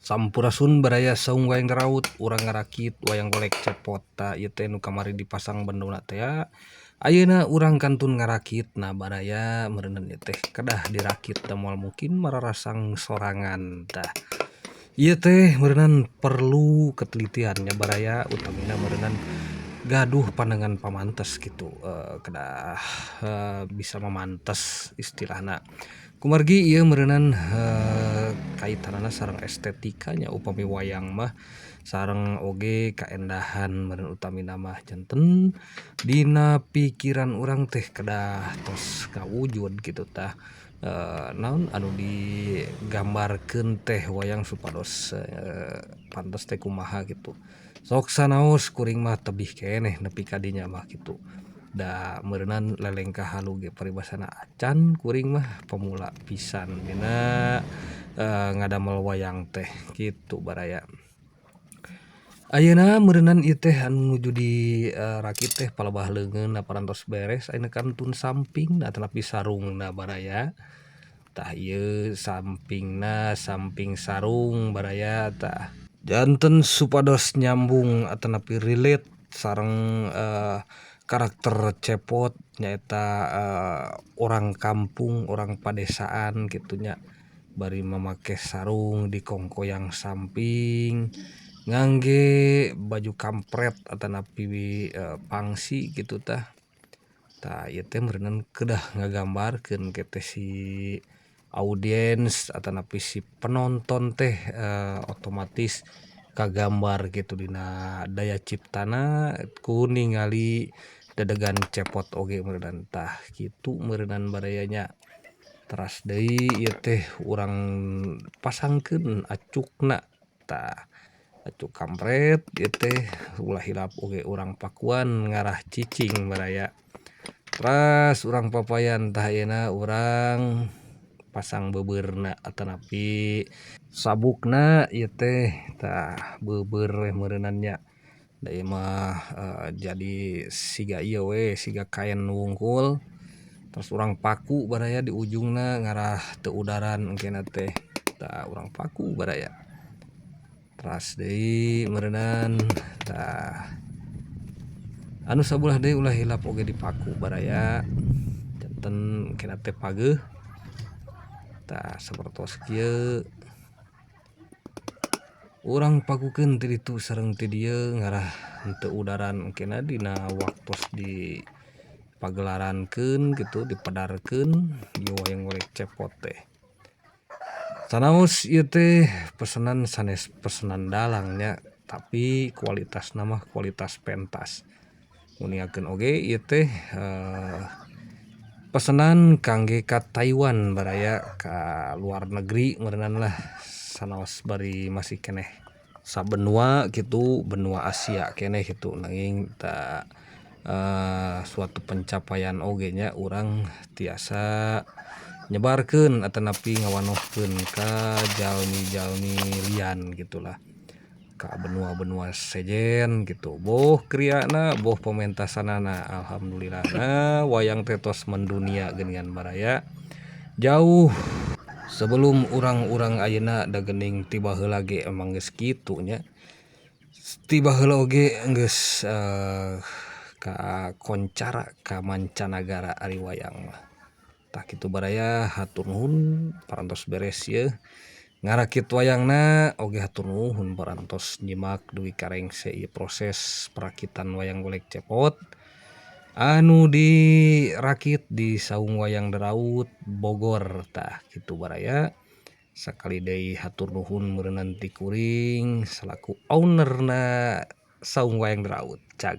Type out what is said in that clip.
Sampurasun baraya Saung Wayang Daraut, urang ngarakit wayang golek cepot. Tah, ieu teh nu kamari dipasang bendona teh ya. Ayeuna urang kantun ngarakit. Nah baraya, meureunan ieu teh kedah dirakit da moal mungkin mararasang sorangan. Tah, ieu teh meureunan perlu ketelitian nya baraya, utamina meureunan gaduh pandangan pamantes gitu, kedah bisa mamantes istilahna. Kumargi ieu meureunan kaitanana sareng estetika nya upami wayang mah, sareng oge kaendahan meureun utamina mah. Janten dina pikiran urang teh kedah tos kawujud kitu tah, naon anu digambarkeun teh wayang supados pantes teh kumaha gitu. Sok sanaos kuring mah tebih keneh nepi ka dinya mah kitu, da meureunan lelengkah halu ge paribasana acan, kuring mah pemula pisan dina ngadamel wayang teh kitu baraya. Ayeuna meureunan ieu teh anu nuju di rakit teh palebah leungeun parantos beres, ayeuna kantun sampingna atanapi sarungna baraya. Tah, ieu sampingna, samping sarung baraya. Tah, janten supados nyambung atanapi relate sareng karakter Cepot, nyaeta orang kampung, orang padesaan kitu nya, bari mamake sarung dikongkoyang samping, ngangge baju kampret atanapi pangsi kitu tah. Tah, ieu teh meureunan kedah ngagambarkeun ke teh si audiens atanapi si penonton teh otomatis kagambar gitu dina daya ciptana ku ningali dedegan Cepot oge meureunan. Tah, kitu meureunan baraya nya. Teras deui ieu teh urang pasangkeun acukna. Tah, acuk kampret ieu teh ulah hilap oge urang pakuan ngarah cicing baraya. Teras urang papayan. Tah, ayeuna urang pasang beubeurna atanapi sabukna ieu teh. Tah, beubeur we meureunan nya, da ieu mah jadi siga ieu we, siga kaen wungkul. Terus urang paku baraya di ujungna ngarah teu udaran engkena teh. Tah, urang paku baraya. Teras deui meureunan. Tah, anu sabelah deui ulah hilap oge dipaku baraya, janten engkena teh pageuh. Tah, sapertos kieu urang pakukeun ti ditu sareng ti dieu ngarah henteu udaran engkena dina waktos di pagelarankeun kitu, dipedarkeun ieu wayang golek Cepot teh. Sanaos ieu teh pesenan sanes pesenan dalang nya, tapi kualitasna mah kualitas pentas. Nguningakeun oge ieu teh pesenan kangge ka Taiwan baraya, ka luar negeri meureunan lah, sanaos bari masih keneh sabenua kitu, benua Asia keneh kitu. Nanging ta suatu pencapaian oge nya urang tiasa nyebarkeun atanapi ngawanohkeun ka jalmi-jalmi lian gitulah, ka benua-benua sejen gitu, boh kriana boh pementasanana. Alhamdulillahna wayang teh tos mendunia geuningan baraya, jauh sebelum urang-urang ayeuna. Da geuning ti baheula ge emang geus kitu nya, ti baheula oge geus kakoncara ka mancanagara ari wayang mah. Tah, kitu baraya, hatur nuhun parantos beres yeuh ngarakit wayangna. Oge hatur nuhun parantos nyimak dugi ka rengse ieu proses perakitan wayang golek Cepot anu dirakit di Saung Wayang Daraut Bogor. Tah, kitu baraya, sakali deui hatur nuhun meureunan ti kuring salaku ownerna Saung Wayang Daraut. Cag.